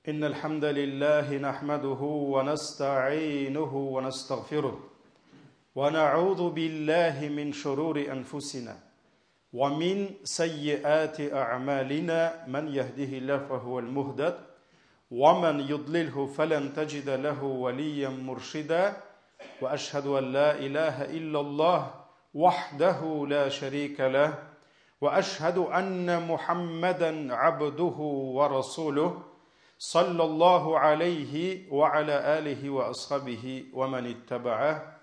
إن الحمد لله نحمده ونستعينه ونستغفره ونعوذ بالله من شرور أنفسنا ومن سيئات أعمالنا من يهده الله فهو المهتد ومن يضلله فلن تجد له وليا مرشدا وأشهد أن لا إله إلا الله وحده لا شريك له وأشهد أن محمدا عبده ورسوله صلى الله عليه وعلى آله وأصحابه ومن اتبعه.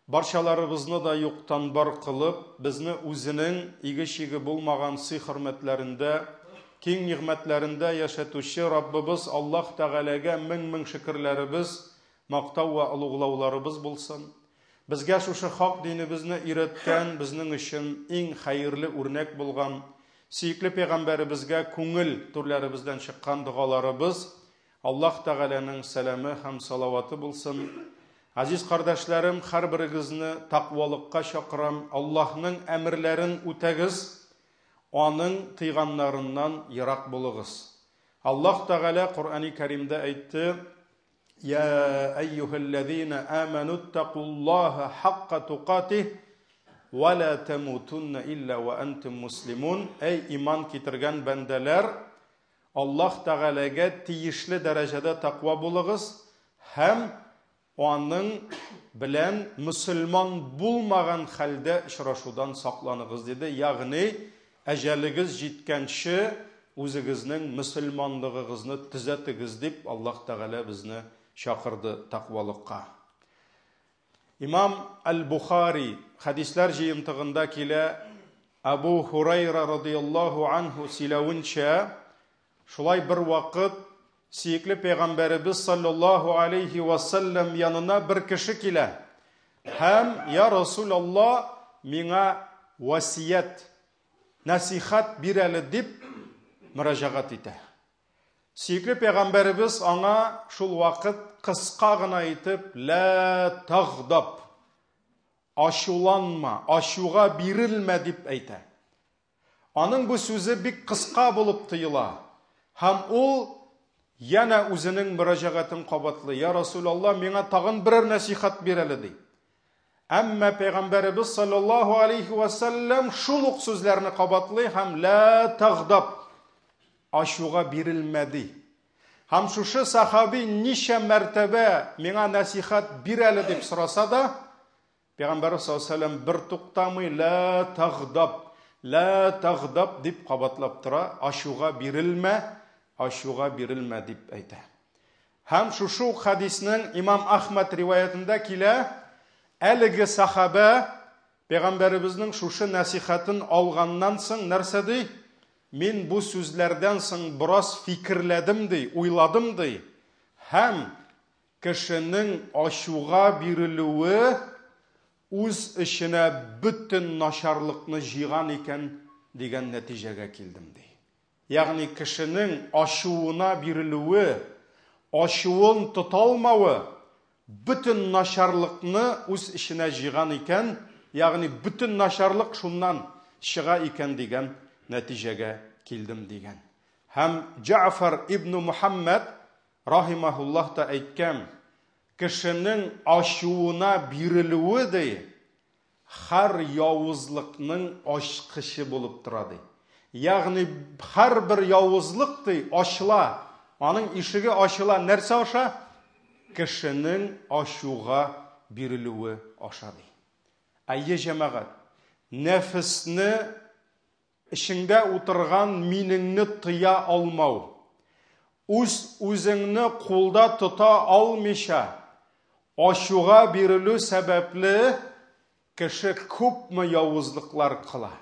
Барчаларыбызны да юктан бар кылып, безне үзенең иге-чиге булмаган сый-хөрмәтләрендә, киң нигъмәтләрендә яшәтүче Раббыбыз Аллаһ Тәгаләгә мең-мең шөкерләребез, мактау вә олуглауларыбыз булсын. Безгә шушы хак динебезне өйрәткән, безнең өчен иң хәерле үрнәк булган сөекле пәйгамбәребезгә күңел түрләребездән чыккан догаларыбыз, Аллаһ Тәгаләнең сәламе һәм салаваты булсын. Азиз кардәшләрем, һәрберегезне тәкъвалыкка чакырам. Аллаһның әмерләрен үтәгез, аның тыйганнарыннан ерак булыгыз. Аллаһ Тәгалә Коръәни Кәримдә әйтте: "Я әйюһәлләзина аману тәкуллаһа хакка тукатих ва ла тамутунна илля ва антум муслимун". Әй иман китергән бәндәләр, Аллаһ Тәгаләгә тиешле дәрәҗәдә тәкъва булыгыз һәм аның белән мөселман булмаган хәлдә очрашудан сакланыгыз, диде. Ягъни, әҗәлегез җиткәнче үзегезнең мөселманлыгыгызны төзәтегез, дип Аллаһ Тәгалә безне чакырды тәкъвалыкка. Имам Әл-Бухари хәдисләр җыентыгында килә, Абу Хурайра радыяллаһу анһу сөйләвенчә, шулай бер вакыт сөекле пәйгамбәребез саллаллаһу алейхи ва саллям янына бер кеше килә һәм: "Я Расулаллаһ, миңа васият, нәсихәт бир әле", дип мөрәҗәгать итә. Сөекле пәйгамбәребез аңа шул вакыт кыска гына итеп: "Ла тагдаб", ачуланма, ачуга бирелмә, дип әйтә. Аның бу сүзе бик кыска булып тоела. Һәм ул янә үзенең мөрәҗәгатен кабатлый: "Я Расулаллаһ, миңа тагын берәр нәсихәт бир әле", ди. Әмма пәйгамбәребез саллаллаһу алейхи ва саллям шул ук сүзләрне кабатлый һәм: "Ла тагдаб", ачуга бирелмә, ди. Һәм шушы сахаби ничә мәртәбә миңа нәсихәт бир әле дип сораса да, Пәйгамбәрбез саллаллаһу алейһи ва саллям бер туктамый: "Ла тагдаб, ла тагдаб", дип кабатлап тора, ачуга бирелмә, ачуга бирелмә дип әйтә. Һәм шушы ук хәдиснең Имам Ахмад риваятендә килә, әлеге сахаба пәйгамбәребезнең шушы нәсихәтен алганнан соң нәрсә ди? Мин бу сүзләрдән соң бераз фикерләдем, ди, уйладым, ди. Һәм кешенең ачуга бирелүе үз эченә бөтен начарлыкны җыйган икән дигән нәтиҗәгә килдем, ди. Ягъни кешенең ачуына бирелүе, ачуын тота алмавы бөтен начарлыкны үз эченә җыйган икән, ягъни бөтен начарлык шуннан чыга икән дигән нәтиҗәгә килдем, дигән. Һәм Җәгъфәр ибн Мухаммад рахимахуллаһ та әйткән, кешенең ачуына бирелүе, ди, һәр явызлыкның ачкычы булып тора, ди. Ягъни һәрбер явызлык, ди, ачыла, аның ишеге ачыла нәрсә аша? Кешенең ачуга бирелүе аша, ди. Әйе, җәмәгать, нәфесне, эчеңдә утырган минеңне тыя алмау, үз-үзеңне кулда тота алмыйча, ачуга бирелү сәбәпле кеше күпме явызлыклар кыла.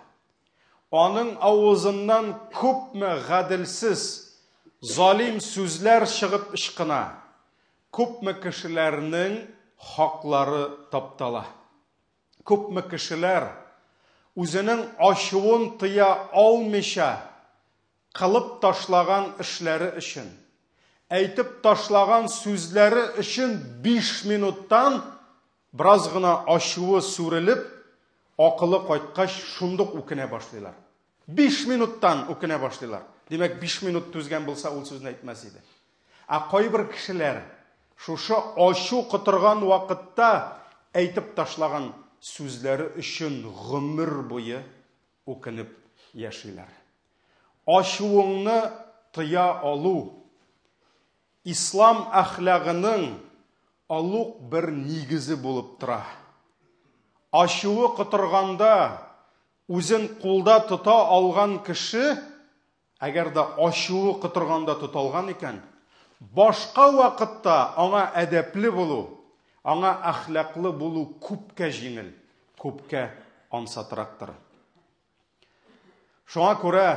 Аның авызыннан күпме гаделсез, залим сүзләр чыгып ычкына, күпме кешеләрнең хаклары таптала. Күпме кешеләр үзенең ачуын тыя алмыйча кылып ташлаган эшләре өчен, әйтеп ташлаган сүзләре өчен 5 минуттан бераз гына ачуы сүрелеп, акылы кайткач, шундук үкенә башлыйлар. 5 минуттан үкенә башлыйлар. Димәк, 5 минут түзгән булса, ул сүзне әйтмәс иде. Ә кайбер кешеләр шушы ачу котырган вакытта әйтеп ташлаган сүзләре өчен гомер буе үкенеп яшиләр. Ачуыңны тыя алу, ислам әхлагының олуг бер нигезе булып тора. Ачуы котырганда үзен кулда тота алган кеше, әгәр дә ачуы котырганда тоталган икән, башка вакытта аңа әдәпле булу, аңа әхлаклы булу күпкә җиңел, күпкә ансатрактыр. Шуңа күрә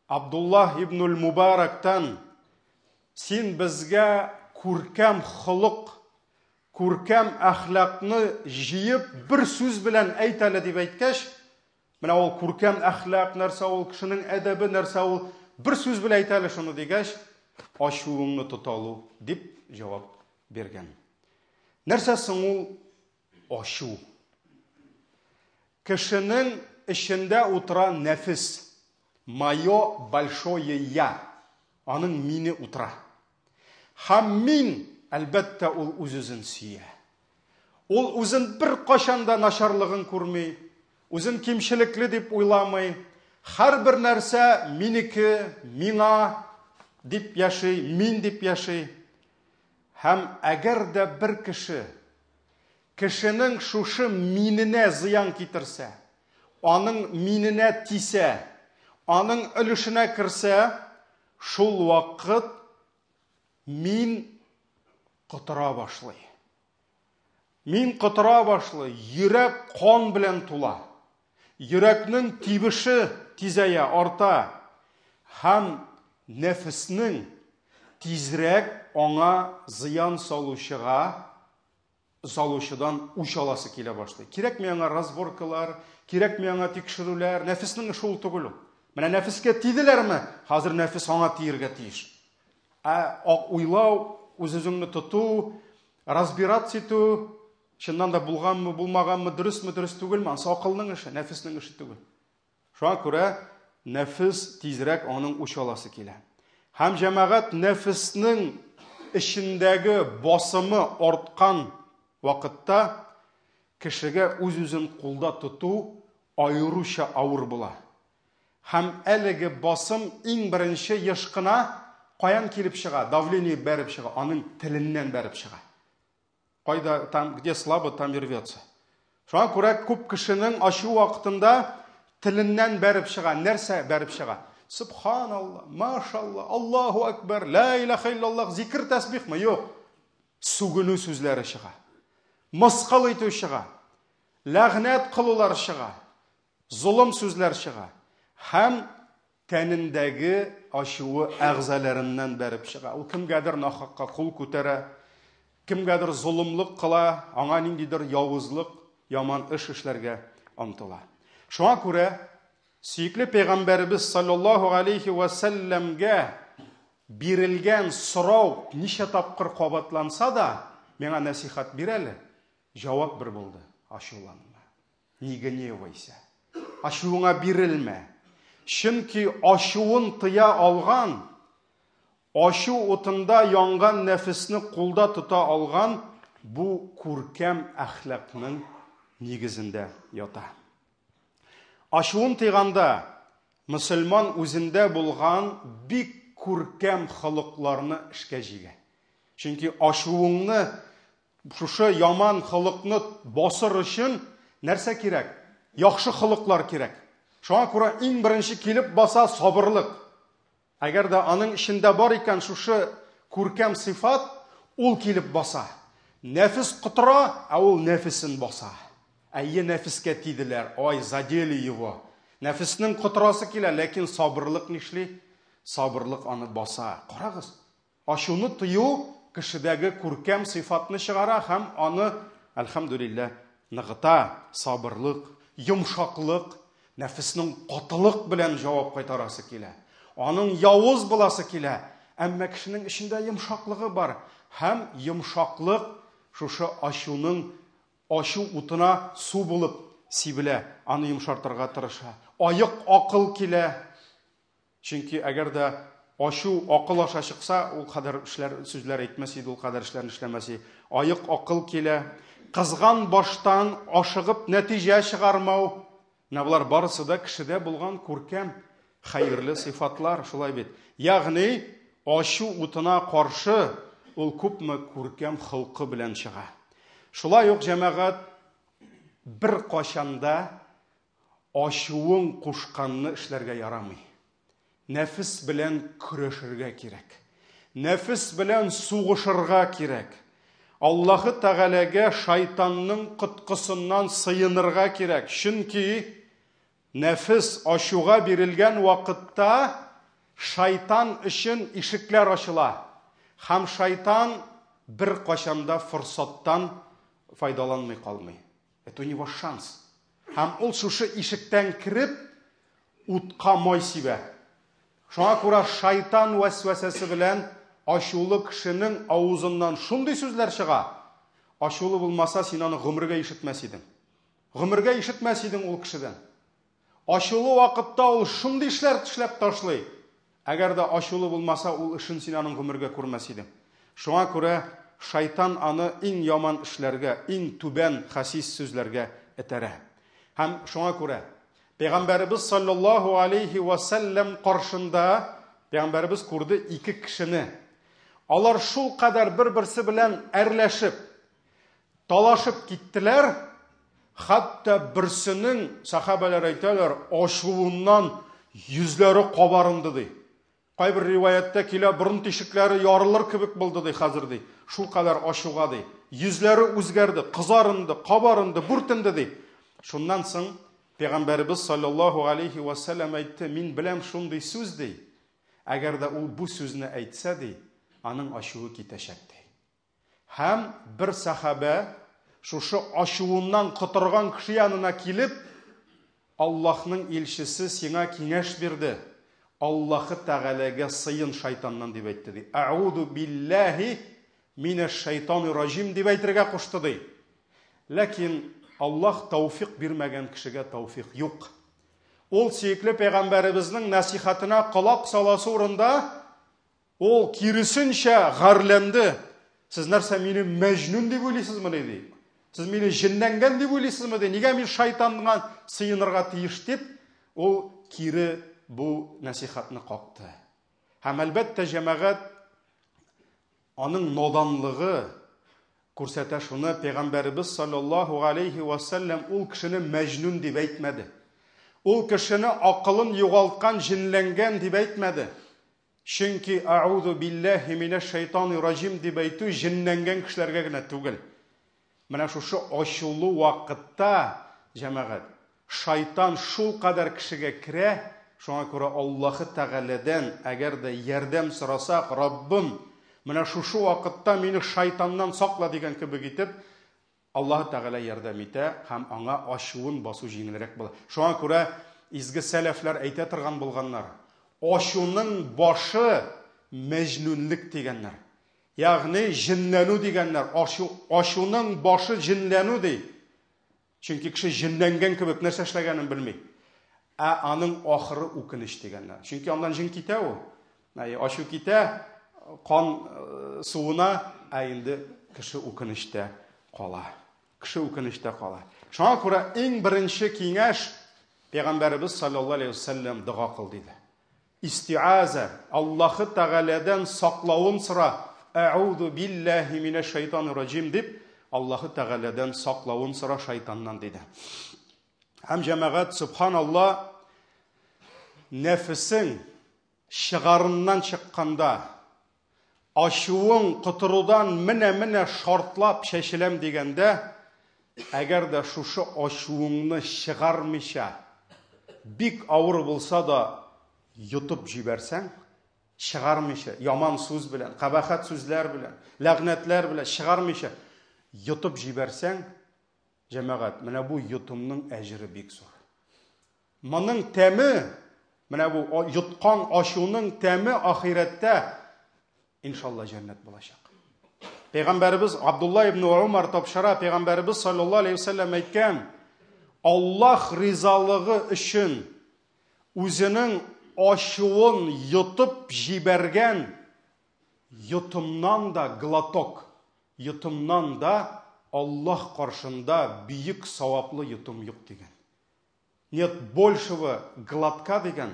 Абдуллаһ ибнуль Мубарактан син безгә күркәм холык, күркәм әхлакны җыеп бер сүз белән әйт әле дип әйткәч, менә ул күркәм әхлак нәрсә ул, кешенең әдәбе нәрсә ул, бер сүз белән әйт әле шуны дигәч, ачуыңны тота алу дип җавап биргән. Нәрсә соң ул ачу? Кешенең эчендә утыра нәфес. Мое большое я. Аның мине утыра. Һәм мин, әлбәттә, ул үз-үзен сөя. Ул үзен беркайчан да начарлыгын күрми, үзен кимчелекле дип уйламый. Һәрбер нәрсә минеке, миңа дип яши, мин дип яши. Һәм әгәр дә бер кеше кешенең шушы миненә зыян китерсә, аның миненә тисә, аның өлешенә керсә, шул вакыт мин котыра башлый. Мин котыра башлый, йөрәк кан белән тула. Йөрәкнең тибеше тизәя, арта. Һәм нәфеснең тизрәк аңа зыян салучыга салучыдан үч аласы килә башлый. Кирәкми аңа разборкалар, кирәкми аңа тикшерүләр. Нәфеснең эше ул түгел ул. Менә нәфескә тиделәрме? Хәзер нәфес аңа тиергә тиеш. Ә уйлау, үз-үзеңне тоту, разбираться итү, чыннан да булганмы, булмаганмы, дөресме, дөрес түгелме, ансы акылның эше, нәфеснең эше түгел. Шуңа күрә нәфес тизрәк аның үч аласы килә. Һәм җәмәгать нәфеснең эчендәге басымы арткан вакытта кешегә үз-үзен кулда тоту аеруча авыр була. Һәм әлеге басым иң беренче еш кына каян килеп чыга? Давление бәреп чыга, аның теленнән бәреп чыга. Кайда там, где слабо, там и рвется. Шуңа күрә күп кешенең ачу вакытында теленнән бәреп чыга. Нәрсә бәреп чыга? Субханалла, машалла, Аллаһу акбар, ла илаха иллаллах, зикр тәсбихме? Юк. Сүгенү сүзләре чыга. Мыскыл итү чыга. Ләгънәт кылулар чыга. Золым сүзләр чыга. Һәм тәнендәге ачуы әгъзаларыннан бәреп чыга. Ул кемгәдер нахакка кул күтәрә, кемгәдер золымлык кыла, аңа ниндидер явызлык, яман эш эшләргә омтыла. Шуңа күрә сөекле пәйгамбәребез саллаллаһу алейхи ва сәлләмгә бирелгән сорау ничә тапкыр кабатланса да, миңа нәсихәт бир әле, җавап бер булды: ачуланма. Не гневайся. Ачуыңа бирелмә. Чөнки ачуын тыя алган, ачу утында янган нәфесне кулда тота алган бу күркәм әхлакның нигезендә ята. Ачуын тыйганда мөселман үзендә булган бик күркәм холыкларны эшкә җигә. Чөнки ачуыңны шушы яман холыкны басыр өчен нәрсә кирәк? Яхшы холыклар кирәк. Шуңа күрә иң беренче килеп баса сабырлык. Әгәр дә аның эчендә бар икән шушы күркәм сыйфат, ул килеп баса. Нәфес котыра, ә ул нәфесен баса. Әйе, нәфескә тиделәр, ай, задели его. Нәфеснең котырасы килә, ләкин сабырлык нишли? Сабырлык аны баса. Карагыз, ачуны тыю кешедәге күркәм сыйфатны чыгара һәм аны, әлхәмдүлилләһ, ныгыта. Сабырлык, йомшаклык, нәфеснең катылык белән җавап кайтарасы килә. Аның явыз буласы килә, әмма кешенең эчендә йомшаклыгы бар һәм йомшаклык шушы ачуның ачу утына су булып сибелә, аны йомшартырга тырыша. Аек акыл килә. Чөнки әгәр дә ачу акыл аша чыкса, ул кадәр эшләр, сүзләр әйтмәс иде, ул кадәр эшләрне эшләмәс иде. Аек акыл килә. Кызган баштан ашыгып нәтиҗә чыгармау. Менә болар барысы да кешедә булган күркәм, хәерле сыйфатлар, шулай бит. Ягъни ачу утына каршы ул күпме күркәм холкы белән чыга. Шулай ук җәмәгать бер кашанда ачуың кушканны эшләргә ярамый. Нәфес белән көрәшергә кирәк. Нәфес белән сугышырга кирәк. Аллаһы Тәгаләгә шайтанның коткысыннан сыенырга кирәк. Чөнки нәфес ачуга бирелгән вакытта шайтан өчен ишекләр ачыла. Һәм шайтан бер кашанда форсаттан файдаланмый калмый. Это у него шанс. Һәм ул шушы ишектән кереп, утка май сибә. Шуңа күрә шайтан вәсвәсәсе белән ачулы кешенең авызыннан шундый сүзләр чыга. Ачулы булмаса, син аны гомергә ишетмәс идең. Гомергә ишетмәс идең ул кешедән. Ачулы вакытта ул шундый эшләр эшләп ташлый. Әгәр дә ачулы булмаса, ул эшен син аның гомергә күрмәс идең. Шуңа күрә шайтан аны иң яман эшләргә, иң түбән хәсис сүзләргә этәрә. Һәм шуңа күрә Пәйгамбәребез саллаллаһу алейхи ва сәлләм каршында Пәйгамбәребез күрде ике кешене. Алар шул кадәр бер-берсе белән әрләшеп, талашып киттеләр, хәтта берсенең сахабәләр әйтәләр, ачуыннан йөзләре кабарынды ди. Кайбер риваяттә килә, борын тишекләре ярылыр кебек булды ди хәзер ди. Шул кадәр ачуга ди. Йөзләре үзгәрде, кызарынды, кабарынды, бүртенде ди. Шуннан соң Пәйгамбәребез саллаллаһу алейхи ва саллям әйтте, мин беләм шундый сүз ди. Әгәр дә ул бу сүзне әйтсә ди, аның ачуы китәчәк ди. Һәм бер сахабә шушы ачуыннан котырган кеше янына килеп, Аллаһның илчесе сиңа киңәш бирде. Аллаһы Тәгаләгә сыен шайтаннан дип әйтте ди. Әуду биллаһи минәш шайтанир раҗим дип әйтергә кушты ди. Ләкин Аллаһ тауфик бирмәгән кешегә тауфик юк. Ул сөекле пәйгамбәребезнең нәсихатына колак саласы урында ул киресенчә гарьләнде. Сез нәрсә мине мәҗнүн дип уйлыйсызмы ди? Сез мине җенләнгән дип уйлыйсызмы ди? Нигә мин шайтанга сыенырга тиеш дип, ул кире бу нәсихатны какты. Һәм әлбәттә җәмәгать аның наданлыгы күрсәтә шуны, Пәйгамбәребез саллаллаһу алейхи ва саллям ул кешене мәҗнүн дип әйтмәде. Ул кешене акылын югалткан, җенләнгән дип әйтмәде. Чөнки әуду биллаһи минәш шайтанир раҗим дип әйтү җенләнгән кешеләргә генә түгел. Менә шушы ачулы вакытта, җәмәгать, шайтан шул кадәр кешегә керә, шуңа күрә Аллаһы Тәгаләдән әгәр дә ярдәм сорасак, Раббым, менә шушы вакытта мине шайтаннан сакла дигән кебек итеп, Аллаһы Тәгалә ярдәм итә һәм аңа ачуын басу җиңелрәк була. Шуңа күрә изге сәләфләр әйтә торган булганнар. Ачуның башы мәҗнүнлек дигәннәр. Ягъни җенләнү дигәннәр. Ачу, ачуның башы җенләнү ди. Чөнки кеше җенләнгән кебек нәрсә эшләгәнен белми. Ә аның ахыры үкенеч дигәннәр. Чөнки аннан җен китә ул. Ачу китә, кан суына, ә инде кеше үкенечтә кала. Кеше үкенечтә кала. Шуңа күрә иң беренче киңәш Пәйгамбәребез саллаллаһу алейһи вәсәлләм дога кыл диде. Истиаза, Аллаһы Тәгаләдән саклавын сора. Әуду биллаһи минәш шайтанир раҗим дип, Аллаһы Тәгаләдән саклавын сора шайтаннан диде. Һәм җәмәгать, субханалла, нәфесең чыгарыннан чыкканда, ачуың котырудан менә-менә шартлап чәчеләм дигәндә, әгәр дә шушы ачуыңны чыгармыйча, бик авыр булса да йотып җибәрсәң, чыгармыйча, яман сүз белән, кабахәт сүзләр белән, ләгънәтләр белән чыгармыйча йотып җибәрсәң, җәмәгать, менә бу йотымның әҗере бик зур. Моның тәме, менә бу йоткан ачуның тәме ахирәттә иншалла җәннәт булачак. Пәйгамбәребез Абдулла ибн Умар тапшыра, пәйгамбәребез саллаллаһу алейһи вәсәлләм әйткән, Аллаһ ризалыгы өчен үзенең ачуын йотып җибәргән йотымнан да глоток, йотымнан да Аллаһ каршында бөек саваплы йотым юк дигән. Нет большего глотка дигән,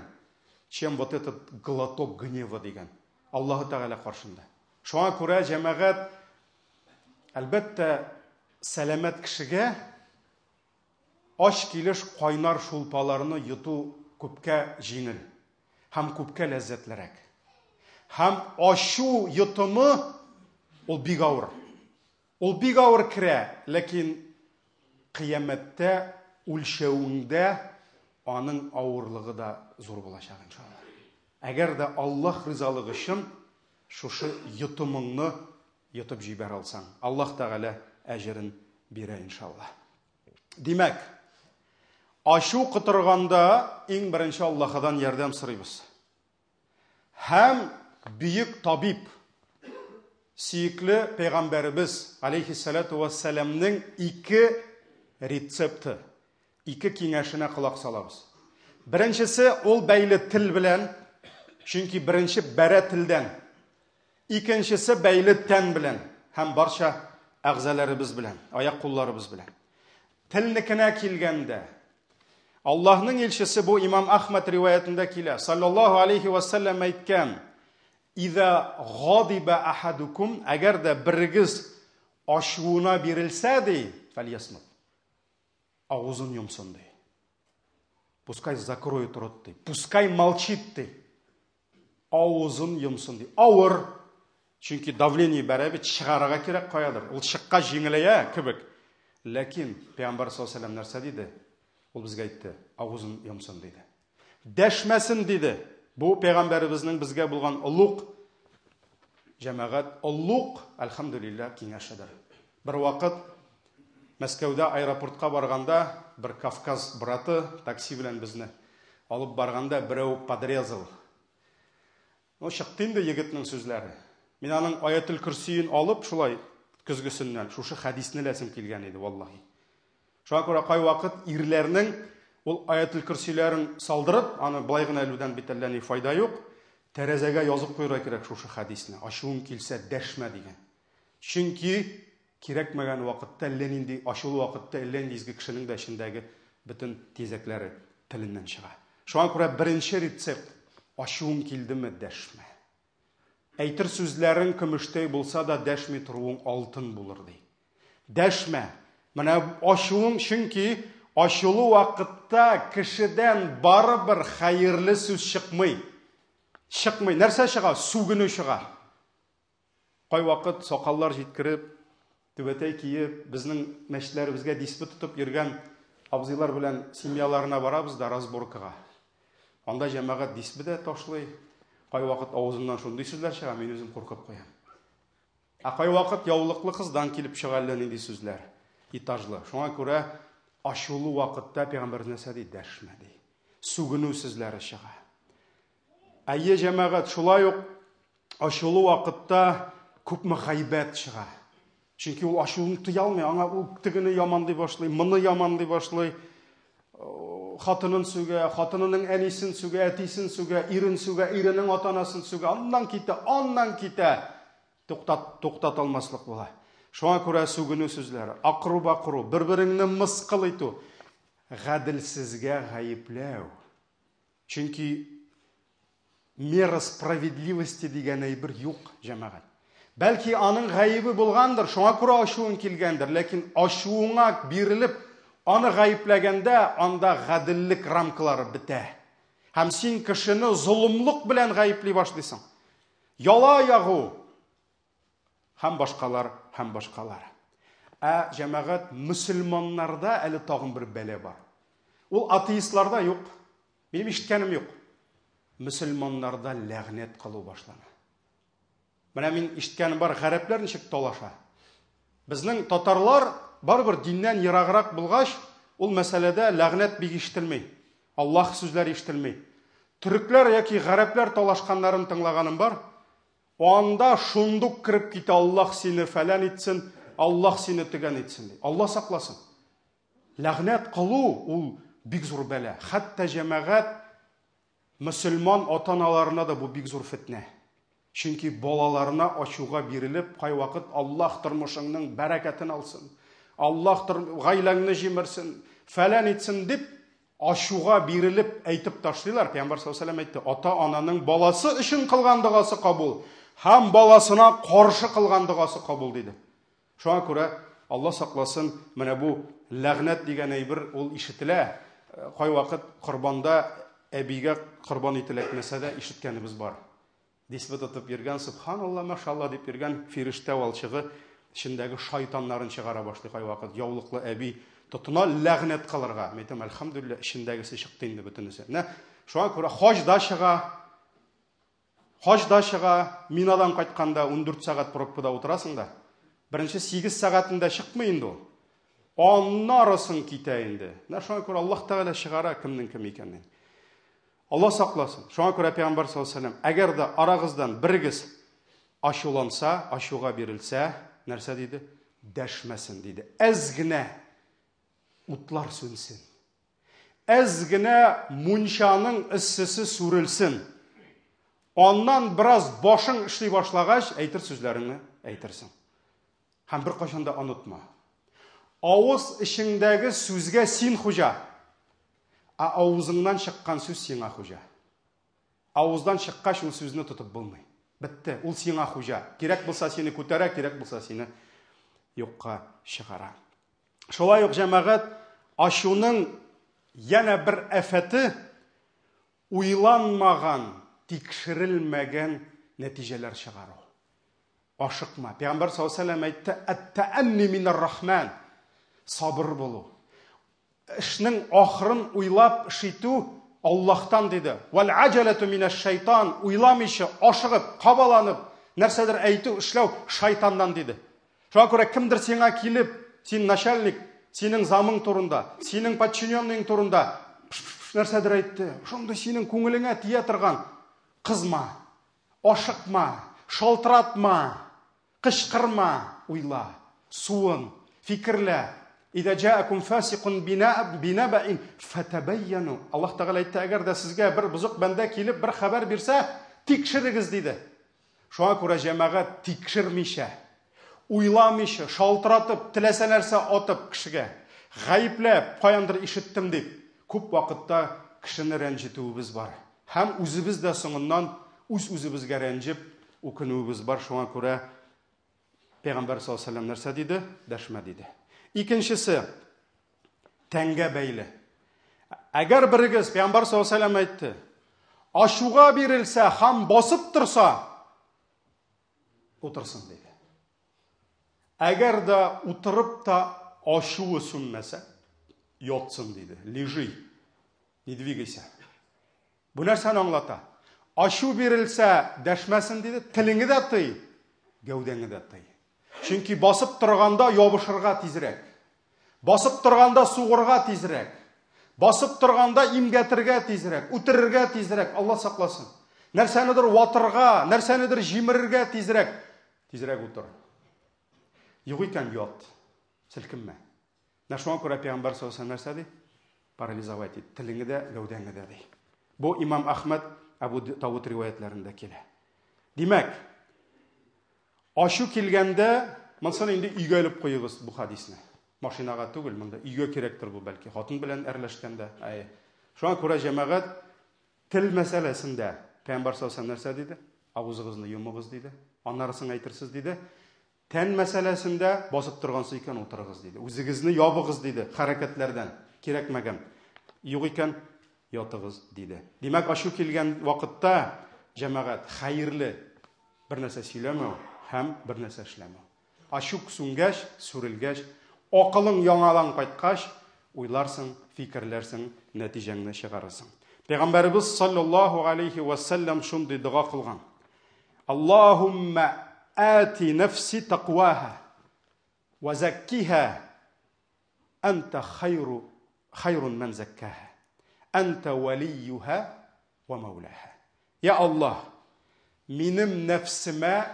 чем вот этот глоток гнева дигән. Аллаһы Тәгалә каршында. Шуңа күрә җәмәгать әлбәттә сәламәт кешегә ач килеш кайнар шулпаларны йоту күпкә җиңел һәм күпкә ләззәтлерәк. Һәм ачу йотымы ул бик авыр. Ул бик авыр керә, ләкин кыямәттә үлчәвеңдә аның авырлыгы да зур булачак, иншалла. Әгәр дә Аллаһ ризалыгы өчен шушы йотымыңны йотып җибәрә алсаң, Аллаһ Тәгалә әҗерен бирә, иншалла. Димәк, ачу котырганда иң беренче Аллаһыдан ярдәм сорыйбыз. Һәм бөек табиб, сөекле пәйгамбәребез алейхиссалату вассаламның ике рецепты, ике киңәшенә колак салабыз. Беренчесе ул бәйле тел белән, чөнки беренче бәрә телдән. Икенчесе бәйле тән белән һәм барча әгъзаларыбыз белән, аяк кулларыбыз белән. Телнекенә килгәндә, Аллаһның илчесе бу имам Ахмад риваятендә килә. Саллаллаһу алейхи ва саллям әйткән: "Иза гадиба ахадукум", әгәр дә берегез ачуына бирелсә ди, фәльясмут. Авызын йомсын ди. Пускай закроет рот ди. Пускай молчит ди. Авызын йомсын ди. Авыр. Чөнки давление бәрә бит, чыгарырга кирәк каядыр. Ул чыккач җиңеләя кебек. Ләкин Пәйгамбәр саллаллаһу алейһи нәрсә диде? Ул безгә әйтте, авызын йомсын диде. Дәшмәсен диде. Бу пәйгамбәребезнең безгә булган олуг җәмәгать, олуг, әлхәмдүлилләһ, киңәшедер. Бер вакыт Мәскәүдә аэропортка барганда бер Кавказ браты такси белән безне алып барганда берәү подрезал. Ну, чыкты инде егетнең сүзләре. Мин аның аятел көрсиен алып, шулай көзгесеннән шушы хәдисне ләсем килгән иде, валлаһи. Шуңа күрә кайвакыт ирләрнең ул аятел көрсиләрен салдырып, аны былай гына элүдән бит әллә ни файда юк. Тәрәзәгә язып куярга кирәк шушы хәдисне. Ачуың килсә, дәшмә дигән. Чөнки кирәкмәгән вакытта, әллә нинди ачулы вакытта, әллә нинди изге кешенең дә эчендәге бөтен тизәкләре теленнән чыга. Шуңа күрә беренче рецепт ачуың килдеме, дәшмә. Әйтер сүзләрең көмештәй булса да, дәшми торуың алтын булыр ди. Дәшмә. Менә ачуың, чөнки ачулы вакытта кешедән барыбер хәерле сүз чыкмый. Чыкмый. Нәрсә чыга? Сүгенү чыга. Кайвакыт сакаллар җиткереп, түбәтәй киеп, безнең мәчетләребезгә дисбе тотып йөргән абзыйлар белән семьяларына барабыз да разборкага. Анда җәмәгать дисбе дә ташлый. Кайвакыт авызыннан шундый сүзләр чыга, мин үзем куркып куям. Ә кайвакыт яулыклы кыздан килеп чыга әллә нинди сүзләр, этажлы. Шуңа күрә ачулы вакытта пәйгамбәребез нәрсә ди? Дәшмә ди. Сүгенү сүзләре чыга. Әйе, җәмәгать, шулай ук ачулы вакытта күпме гайбәт чыга. Чөнки ул ачуын тыя алмый, аңа ул тегене яманлый башлый, моны яманлый башлый. Хатынын сүгә, хатынының әнисен сүгә, әтисен сүгә, ирен сүгә, иренең ата-анасын сүгә, аннан китә, аннан китә. Туктат, туктата алмаслык була. Шуңа күрә сүгенү сүзләре, акыру-бакыру, бер-береңне мыскыл итү, гаделсезгә гаепләү. Чөнки мера справедливости дигән әйбер юк, җәмәгать. Бәлки аның гаебе булгандыр, шуңа күрә ачуың килгәндер, ләкин ачуыңа бирелеп, аны гаепләгәндә анда гаделлек рамкалары бетә. Һәм син кешене золымлык белән гаепли башлыйсың. Яла ягу һәм башкалар, һәм башкалар. Ә җәмәгать мөселманнарда әле тагын бер бәла бар. Ул атеистларда юк. Минем ишеткәнем юк. Мөселманнарда ләгънәт кылу башлана. Менә мин ишеткәнем бар, гарәпләр ничек талаша. Безнең татарлар барыбер диннән ераграк булгач, ул мәсьәләдә ләгънәт бик ишетелми. Аллаһ сүзләре ишетелми. Төрекләр яки гарәпләр талашканнарын тыңлаганым бар. Анда шундук кереп китә, Аллаһ сине фәлән итсен, Аллаһ сине төгән итсен ди. Аллаһ сакласын. Ләгънәт кылу ул бик зур бәла. Хәтта җәмәгать Мөселман ата-аналарына да бу бик зур фетнә. Чөнки балаларына ачуга бирелеп, кайвакыт Аллаһ тормышыңның бәрәкәтен алсын, Аллаһ гаиләңне җимерсен, фәлән итсен дип ачуга бирелеп әйтеп ташлыйлар. Пәйгамбәр саллаллаһу алейһи әйтте, ата-ананың баласы өчен кылган догасы кабул һәм баласына каршы кылган догасы кабул диде. Шуңа күрә Алла сакласын, менә бу ләгънәт дигән әйбер ул ишетелә. Кайвакыт корбанда әбигә корбан ителәкмәсә дә ишеткәнебез бар. Дисбе тотып йөргән, субханалла, машалла дип йөргән фирештә валчыгы эчендәге шайтаннарын чыгара башлый кайвакыт. Яулыклы әби тотына ләгънәт кылырга. Мин әйтәм, әлхәмдүлилләһ, эчендәгесе чыкты инде бөтенесе. Менә шуңа күрә хаҗда чыга, хаҗда чыга, Минадан кайтканда 14 сәгать пробкада утырасың да, беренче 8 сәгатендә чыкмый инде ул. Аннарысын китә инде. Менә шуңа күрә Аллаһ Тәгалә чыгара кемнең кем икәнен. Алла сакласын. Шуңа күрә Пәйгамбәр саллаллаһу алейһи вәсәлләм, әгәр дә арагыздан берегез ачуланса, ачуга бирелсә, нәрсә диде? Дәшмәсен диде. Әз генә утлар сүнсен. Әз генә мунчаның эссесе сүрелсен. Аннан бераз башың эшли башлагач, әйтер сүзләреңне әйтерсең. Һәм беркайчан да онытма. Авыз эчеңдәге сүзгә син хуҗа. Ә авызыңнан чыккан сүз сиңа хуҗа. Авыздан чыккач ул сүзне тотып булмый. Бетте, ул сиңа хуҗа. Кирәк булса сине күтәрә, кирәк булса сине юкка чыгара. Шулай ук җәмәгать ачуның янә бер афәте уйланмаган, тикшерелмәгән нәтиҗәләр чыгару. Ашыкма. Пәйгамбәр саллаллаһу алейһи ва сәлләм әйтте, "Ат-таанни минар рахман." Сабыр булу. Эшнең ахырын уйлап эш итү Аллаһтан диде. Вәл аҗалату минәш шайтан. Уйламыйча, ашыгып, кабаланып, нәрсәдер әйтү, эшләү шайтаннан диде. Шуңа күрә кемдер сиңа килеп, син начальник, синең замың турында, синең подчиненныйың турында нәрсәдер әйтте. Шундый синең күңелеңә тия торган. Кызма, ашыкма, шалтыратма. Кычкырма, уйла, суын, фикерлә. Идә җаакум фасикун бинабаин фатабайяну. Аллаһ Тәгалә әйтте, әгәр дә сезгә бер бозык бәндә килеп бер хәбәр бирсә, тикшерегез диде. Шуңа күрә җәмәгать тикшермичә, уйламыйча, шалтыратып, теләсә нәрсә атып кешегә, гаепләп, каяндыр ишеттем дип, күп вакытта кешене рәнҗетүебез бар. Һәм үзебез дә соңыннан үз-үзебезгә рәнҗеп, үкенүебез бар. Шуңа күрә Пәйгамбәр саллаллаһу алейһи вәсәлләм нәрсә диде? Дәшмә диде. Икенчесе тәнгә бәйле. Әгәр берегез Пәйгамбәр саллаллаһу алейһи вәсәлләм әйтте, ачуга бирелсә һәм басып торса, утырсын диде. Әгәр дә утырып та ачуы сүнмәсә, ятсын диде. Лежи, не двигайся. Бу нәрсәне аңлата? Ачу бирелсә, дәшмәсен диде, телеңе дә тый, гәүдәңе дә тый. Чөнки басып торганда ябышырга тизрәк. Басып торганда сугырга тизрәк. Басып торганда имгәтергә тизрәк, үтерергә тизрәк, Алла сакласын. Нәрсәнедер ватырга, нәрсәнедер җимерергә тизрәк. Тизрәк утыр. Юк икән, ят. Селкенмә. Менә шуңа күрә пәйгамбәр саллаллаһу алейһи нәрсә ди? Парализовать ит, телеңне дә, гәүдәңне дә ди. Бу имам Әхмәд, Әбу Давыд риваятләрендә килә. Димәк, ачу килгәндә, монысын инде өйгә элеп куегыз бу хадисне. Машинага түгел, монда өйгә кирәктер бу бәлки, хатын белән әрләшкәндә. Әйе. Шуңа күрә җәмәгать тел мәсьәләсендә пәйгамбәр саллаллаһу алейһи нәрсә диде? Авызыгызны йомыгыз диде. Аннарысын әйтерсез диде. Тән мәсьәләсендә басып торгансыз икән, утырыгыз, диде. Үзегезне ябыгыз, диде, хәрәкәтләрдән. Кирәкмәгән. Юк икән, ятыгыз, диде. Димәк, ачу килгән вакытта, җәмәгать, хәерле бер нәрсә сөйләмәү һәм бер нәрсә эшләмәү. Ачу сүнгәч, сүрелгәч, акылың яңадан кайткач, уйларсың, фикерләрсең, нәтиҗәңне чыгарырсың. Пәйгамбәребез саллаллаһу алейхи ва саллям шундый дога кылган. Аллаһумма ати нәфси тақваха ва заккиха анта хайру хайрун ман заккаха анта валиюха ва маулаха. Я Аллаһ, минем нәфсемә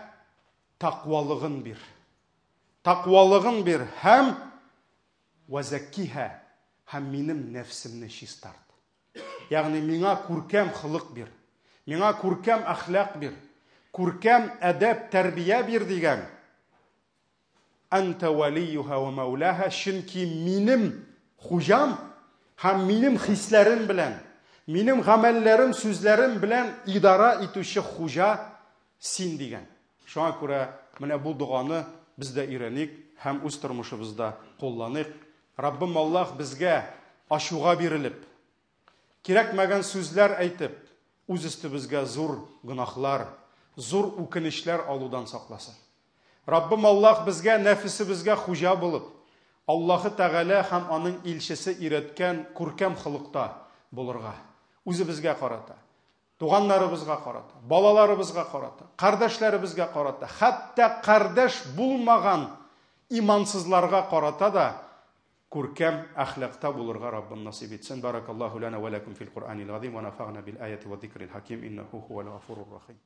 тақвалыгын бир. Тақвалыгын бир һәм ва заккиха һәм минем нәфсемне чистарт. Ягъни миңа күркәм холык бир. Миңа күркәм әхлак бир. Күркәм әдәп, тәрбия бир дигән. Әнтә вәлиюһа вә мәүләһа, чөнки минем хуҗам һәм минем хисләрем белән, минем гамәлләрем, сүзләрем белән идара итүче хуҗа син дигән. Шуңа күрә менә бу доганы без дә өйрәник һәм үз тормышыбызда кулланыйк. Раббым Аллаһ безгә ачуга бирелеп, Кирәкмәгән сүзләр әйтеп, үз өстебезгә зур гөнаһлар, зур үкенечләр алудан сакласын. Раббым Аллаһ безгә нәфесебезгә хуҗа булып, Аллаһы Тәгалә һәм аның илчесе өйрәткән күркәм холыкта булырга, үзебезгә карата, туганнарыбызга карата, балаларыбызга карата, кардәшләребезгә карата, хәтта кардәш булмаган имансызларга карата да күркәм әхлакта булырга Раббым насыйп итсен. Баракаллаһу лана ва лакум фил Куръанил газим ва нафагна бил аяти ва зикрил хаким иннаху хувал гафурур рахим.